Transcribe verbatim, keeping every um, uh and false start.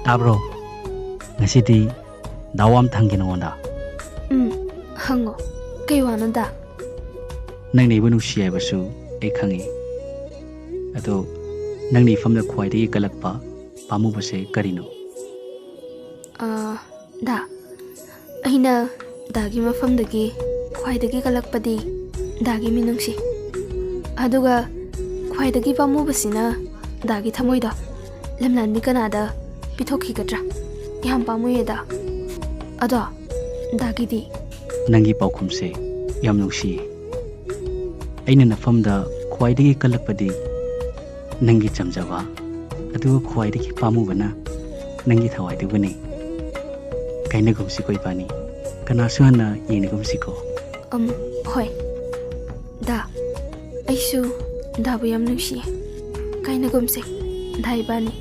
ꯇꯥꯕ꯭ꯔꯣ? ꯉꯁꯤꯗꯤ ꯗꯥ ꯋꯥ ꯑꯝꯇ ꯍꯪꯒꯦ ꯅꯉꯣꯟꯗ꯫ ꯎꯝ, ꯍꯪꯉꯣ꯫ ꯀꯩ ꯋꯥꯅꯣ ꯗꯥ? ꯅꯪꯅ ꯑꯩꯕꯨ ꯅꯨꯡꯁꯤ ꯍꯥꯏꯕꯁꯨ ꯑꯩ ꯈꯪꯉꯤ꯫ ꯑꯗꯣ ꯅꯪꯅ ꯏꯐꯝꯗ ꯈ꯭ꯋꯥꯏꯗꯒꯤ ꯀꯜꯂꯛꯄ ꯄꯥꯝꯃꯨꯕꯁꯦ ꯀꯔꯤꯅꯣ? ꯑꯥ, ꯗꯥ, ꯑꯩꯅ ꯗꯥꯒꯤ ꯃꯐꯝꯗꯒꯤ ꯈ꯭ꯋꯥꯏꯗꯒꯤ ꯀꯜꯂꯛꯄꯗꯤ ꯗꯥꯒꯤ ꯃꯤꯅꯨꯡꯁꯤ꯫ ꯑꯗꯨꯒ ꯈ꯭ꯋꯥꯏꯗꯒꯤ ꯄꯥꯝꯃꯨꯕꯁꯤꯅ ꯗꯥꯒꯤ ꯊꯃꯣꯏꯗꯣ ꯂꯝꯂꯥꯟꯕꯤ ꯀꯅꯥꯗ ꯄꯤꯊꯣꯛꯈꯤꯒꯗ꯭ꯔꯥ? ꯌꯥꯝ ꯄꯥꯝꯃꯨꯏꯌꯦ ꯗꯥ꯫ ꯑꯗꯣ ꯗꯥꯒꯤꯗꯤ? ꯅꯪꯒꯤ ꯄꯥꯎꯈꯨꯝꯁꯦ ꯌꯥꯝ ꯅꯨꯡꯁꯤꯌꯦ꯫ ꯑꯩꯅ ꯅꯐꯝꯗ ꯈ꯭ꯋꯥꯏꯗꯒꯤ ꯀꯜꯂꯛꯄꯗꯤ ꯅꯪꯒꯤ ꯆꯝꯖꯕ, ꯑꯗꯨꯒ ꯈ꯭ꯋꯥꯏꯗꯒꯤ ꯄꯥꯝꯃꯨꯕꯅ ꯅꯪꯒꯤ ꯊꯋꯥꯏꯗꯨꯕꯨꯅꯤ꯫ ꯀꯥꯏꯅꯒꯨꯝꯁꯤꯀꯣ ꯏꯕꯥꯅꯤ, ꯀꯅꯥꯁꯨ ꯍꯟꯅ ꯌꯦꯡꯅꯒꯨꯝꯁꯤꯀꯣ꯫ ꯑꯝ, ꯍꯣꯏ꯫ ꯗꯥ, ꯑꯩꯁꯨ ꯗꯥꯕꯨ ꯌꯥꯝ ꯅꯨꯡꯁꯤꯌꯦ꯫ ꯀꯥꯏꯅꯒꯨꯝꯁꯦ, ꯗꯥ ꯏꯕꯥꯅꯤ꯫